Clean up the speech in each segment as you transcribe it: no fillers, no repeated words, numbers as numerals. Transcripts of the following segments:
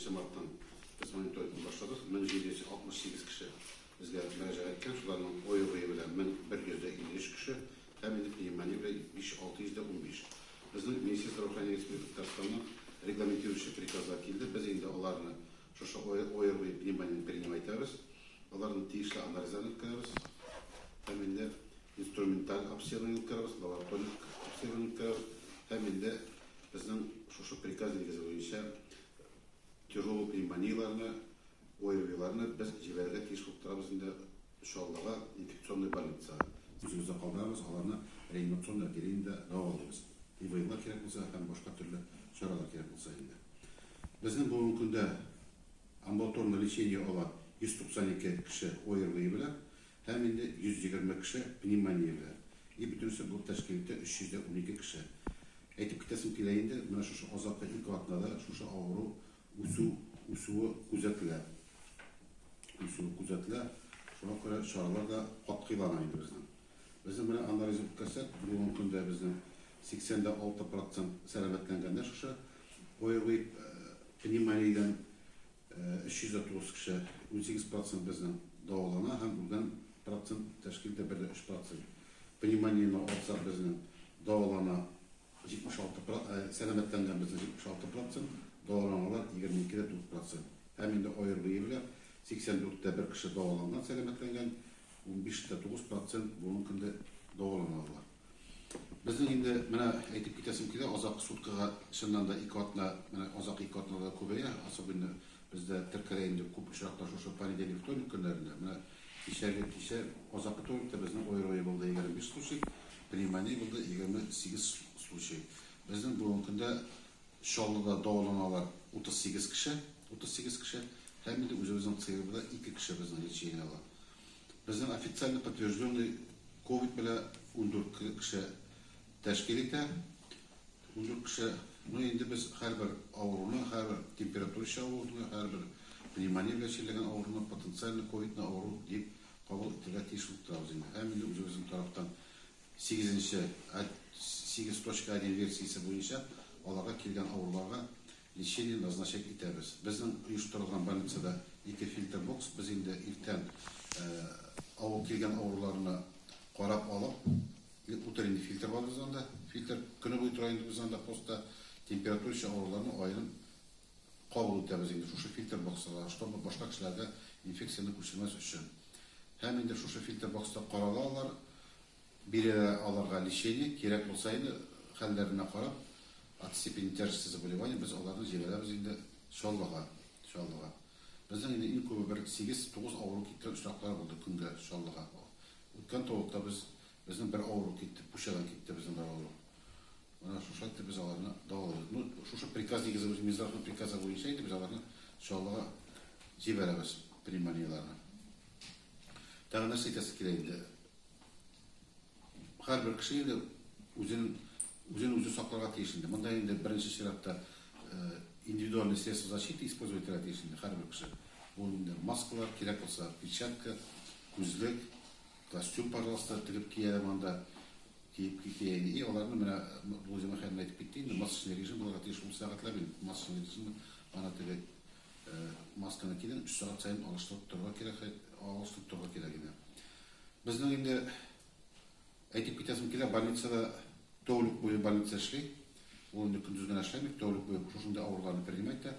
1 марттан без мониторингны башладык. 1768 кеше безгә мөрәҗәгать иткән, шуларның ОРВИ белән 1153 кеше һәм инде пневмония белән 5615. Безнең Министерство здравоохранения Республики Татарстанның регламентирующий приказлар килде. Без инде аларны шушы ОРВИ пневмонияне принимать итәбез. Аларны тиешле анализларын үткәрәбез. Һәм инде инструменталь обследование үткәрәбез, лабораторик обследование үткәрәбез. Һәм инде безнең шушы приказ нигезе буенча тяжелый пневмонияләрне, ОРВИларны без җибәрергә тиеш булып торабыз инде Чаллыга инфекционный больницага. Үзебездә калдырабыз, аларны реанимационный отделениедә дәвалыйбыз. ИВЛлар кирәк булса һәм башка төрле чаралар кирәк булса инде. Безнең бүгенге көндә амбулаторный лечение ала 192 кеше ОРВИ белән һәм инде 120 кеше пневмония белән. И бөтенесе булып тәшкил итә 312 кеше. Әйтеп китәсем килә инде, менә шушы азаккы 2 атнада шушы авыру үсү үсүе күзәтелә. Үсүе күзәтелә. Шуңа күрә чаралар да катгыйлана инде безнең. Безнең менә анализ үткәрсәк, бүгенге көндә безнең 86% сәламәтләнгәннәр шушы ОРВИ пневмониядән 309 кеше, 18% безнең дәвалана һәм үлгән процент тәшкил итә 1,3%. Пневмонияне алсак безнең дәвалана 76, сәламәтләнгән безнең 76%, дәваланалар 22,4%. Һәм инде ОРВИ белән 84-тә бер кеше дәваланган, сәламәтләнгән, 15,9% бүгенге көндә дәваланалар. Безнең инде менә әйтеп китәсем килә, азак суткага чыннан да 2 атна, менә азак 2 атнада күбәя, особенно бездә теркәлә инде күп очраклар шушы понедельник, вторник көннәрендә. Менә кичәге кичә азакы тәүлектә безнең ОРВИ булды 25 случай, пневмония булды 28 случай. Безнең бүгенге көндә Чаллыда дәваланалар 38 кеше, 38 кеше, һәм инде үзебезнең ЦИРБда 2 кеше безнең лечение ала. Безнең официально подтвержденный ковид белән 14 кеше тәшкил итә. 14 кеше, ну инде без һәрбер авыруны, һәрбер температура авыруны, һәрбер пневмония белән чирләгән авыруны потенциально ковидны авыру дип кабул итәргә тиеш булып торабыз инде. Һәм инде үзебезнең тарафтан 8.1 версиясе буенча аларга килгән авыруларга лечение назначать итәбез. Безнең оештырылган больницада 2 фильтр бокс, без инде иртән авыр килгән авыруларны карап алып, утренний фильтр бар безнең анда. Фильтр көне буе тора инде безнең анда постта. Температура авыруларны аерым кабул итәбез инде шушы фильтр боксына, чтобы башка кешеләргә инфекцияне күчермәс өчен. Һәм инде шушы фильтр бокста карала алар, бирелә аларга лечение, кирәк булса инде хәлләренә карап, от степени тяжести заболевания без аларны җибәрәбез инде Чаллыга, Чаллыга. Безнең инде иң күбе бер 8-9 авыру киткән очраклар булды көнгә Чаллыга. Үткән тәүлектә безнең бер авыру китте, Пущадан китте безнең бер авыру. Менә шушылай итеп без аларны дәвалыйбыз. Ну, шушы приказ нигезе буенча, Минздравның приказы буенча инде без аларны Чаллыга җибәрәбез пневмонияләрне. Тагын нәрсә әйтәсе килә инде? Һәрбер кеше инде үзен үзе сакларга тиеш инде. Монда инде беренче чиратта индивидуальный средства защиты использовать итәргә тиеш инде һәрбер кеше. Бу инде маскалар, кирәк булса перчатка, күзлек, костюм, пожалуйста, тегеп кия монда. Киеп кия инде. И аларны менә Лузина Михайловна әйтеп китте инде, масочный режим булырга тиеш ул сәгатьләр инде. Масочный режим ана теге масканы кидең, 3 сәгать саен алыштырып торырга кирәк, алыштырып торырга кирәк инде. Безнең инде әйтеп китәсем килә, больницада тәүлек буе больница эшли. Ул инде көндез генә эшләми, тәүлек буе шушындый авыруларны принимать итә,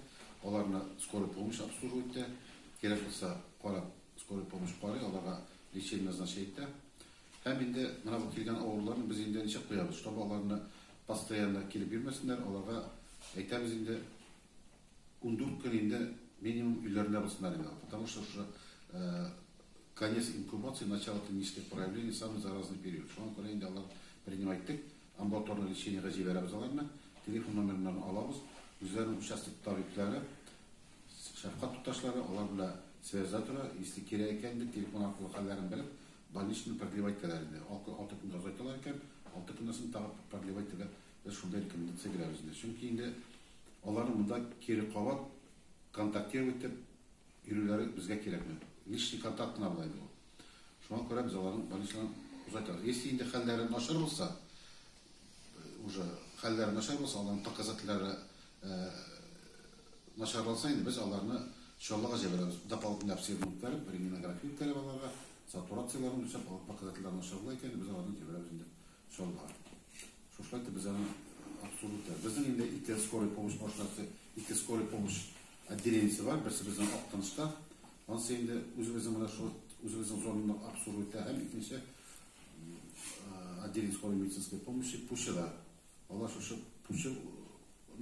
аларны скорый помощь обслуживать итә. Кирәк булса, карап, скорый помощь карый, аларга лечение назначать итә. Һәм инде менә бу килгән авыруларны без инде ничек куябыз, чтобы аларны постоянно килеп йөрмәсеннәр, аларга әйтәбез инде 14 көн инде минимум өйләрендә булсыннар инде. Потому что шушы конец инкубации, начало клинических проявлений, самый заразный период. Шуңа күрә инде алар принимать иттек, амбулаторный лечениега җибәрәбез аларны, телефон номерларын алабыз, үзләренең участок табиблары, шәфкать туташлары алар белән связьда тора, если кирәк икән инде телефон аркылы хәлләрен белеп, больничный продлевать итәләр инде. 6 көнгә озайталар икән, 6 көннән соң тагы продлевать итәргә без шундай рекомендация бирәбез инде. Чөнки инде аларны монда кире кабат контактировать итеп йөрүләре безгә кирәкми. Личный контакт кына була инде ул. Шуңа күрә без аларның больницаларын озайтабыз. Если инде хәлләре начар булса, уже хәлләре начар булса, аларның показательләре начарланса инде без аларны Чаллыга җибәрәбез. Дополнительный обследование үткәреп, рентгенография үткәреп аларга, сатурацияләрен үлчәп, алар показательләр начар була икән, без аларны җибәрәбез инде Чаллыга. Шушылай итеп без аны обслуживать итәбез. Безнең инде ике скорый помощь машинасы, ике скорый помощь отделениесе бар. Берсе безнең Актанышта. Анысы инде үзебезнең менә шул үзебезнең зонаны обслуживать итә һәм икенче отделение скорой медицинской помощи Пущада. Алар шушы Пущаны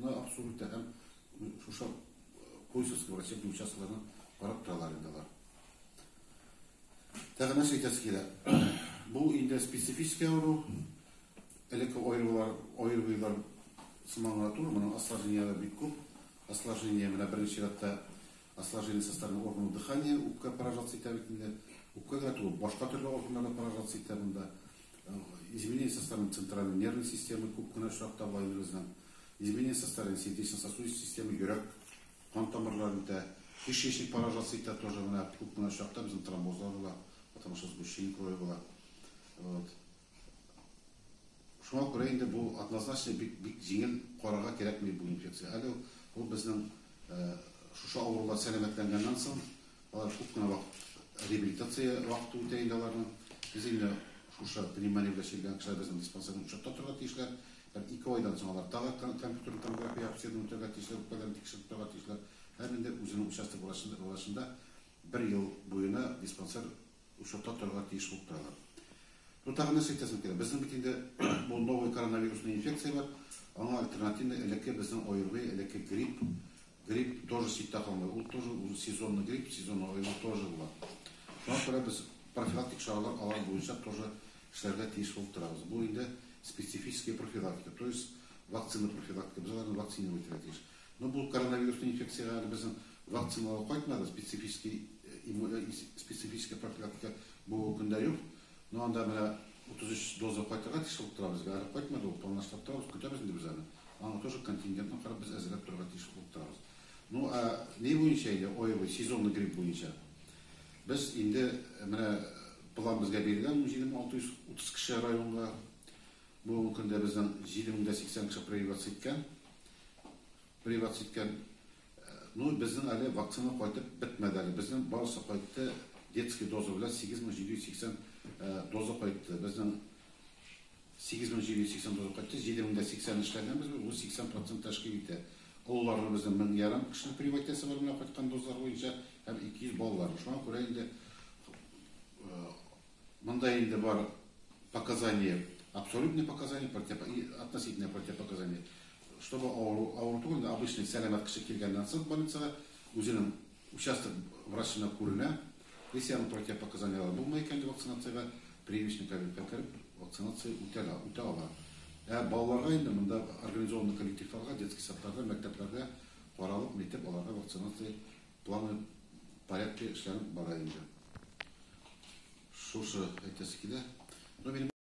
обслуживать итә һәм шушы Куйсовский врачебный участокларны карап торалар инде алар. Тагы нәрсә әйтәсе килә? Бу инде специфический авыру. Элекке ОРВИлар сыман гына түгел, моның осложнениеләре бик күп. Осложнение менә беренче чиратта осложнение со стороны органов дыхания, үпкә поражаться итә бит инде. Үпкә генә түгел, башка төрле органнар да поражаться итә монда. Изменение со стороны центральной нервной системы күп кенә очракта була инде безнең. Изменение со стороны сердечно-сосудистой системы, йөрәк, кан тамырлары үтә. Кишечник поражаться итә тоже менә күп кенә очракта безнең тромбозлар була, потому что сгущение крови була. Вот. Шуңа күрә инде бу однозначно бик бик җиңел карарга кирәкми бу инфекция. Әле ул безнең шушы авырулар сәламәтләнгәннән соң, алар күп кенә вакыт реабилитация вакыты үтә инде аларның. Без инде шушы пневмония белән чирләгән кешеләр безнең диспансерның учетта торырга тиешләр. Бер 2 айдан соң алар тагы компьютер томография обследование үтәргә тиешләр, үпкәләрен тикшереп торырга тиешләр. Һәм инде үзенең участок врачында бер ел буена диспансер учетта торырга тиеш булып торалар. Ну, тагы нәрсә әйтәсем килә? Безнең бит инде бу новый коронавирусный инфекция бар. Аңа альтернативный элекке безнең ОРВИ, элекке грипп. Грипп тоже читтә калмый. Ул тоже сезонный грипп, сезонный ОРВИ тоже була. Шуңа күрә без профилактик чаралар алар буенча тоже эшләргә тиеш булып торабыз. Бу инде специфическая профилактика, то есть вакцина профилактика. Без аларны вакцинировать итәргә тиеш. Но бу коронавирусный инфекцияга әле безнең вакциналар кайтмады, специфическая профилактика бу көндә юк. Но анда менә 33 доза кайтырга тиеш булып тора безгә. Әле кайтмады, ул планлаштырып торабыз, көтәбез инде без аны. Аңа тоже контингентны карап без әзерләп торырга тиеш булып торабыз. Ну, а ни буенча инде ОРВИ, сезонный грипп буенча. Без инде менә план безгә бирелгән 17630 кеше районга. Бүгенге көндә безнең 7080 кеше прививация иткән. Прививация иткән. Ну, безнең әле вакцина кайтып бетмәде әле. Безнең барысы кайтты. Детский доза белән 8780 доза кайтты. Безнең 8780 доза кайтты. 7080 эшләгәнбез, бу 80% тәшкил итә. Олыларны безнең 1500 кешенең прививациясе бар менә кайткан дозалар буенча һәм 200 балалар. Шуңа күрә инде монда инде бар показания, абсолютные показания, и относительные противопоказания. Чтобы авыру түгел, обычный сәламәт кеше килгәннән соң больницага үзенең участок врачына күренә. Если аның противопоказанияләре булмый икән вакцинациягә, прививочный кабинетка кереп вакцинация үтә ала. Ә балаларга инде монда организованный коллективларга, детский садларда, мәктәпләрдә каралып, нитеп аларга вакцинация планы порядке эшләнеп бара инде. Шушы әйтәсе килә. Но минем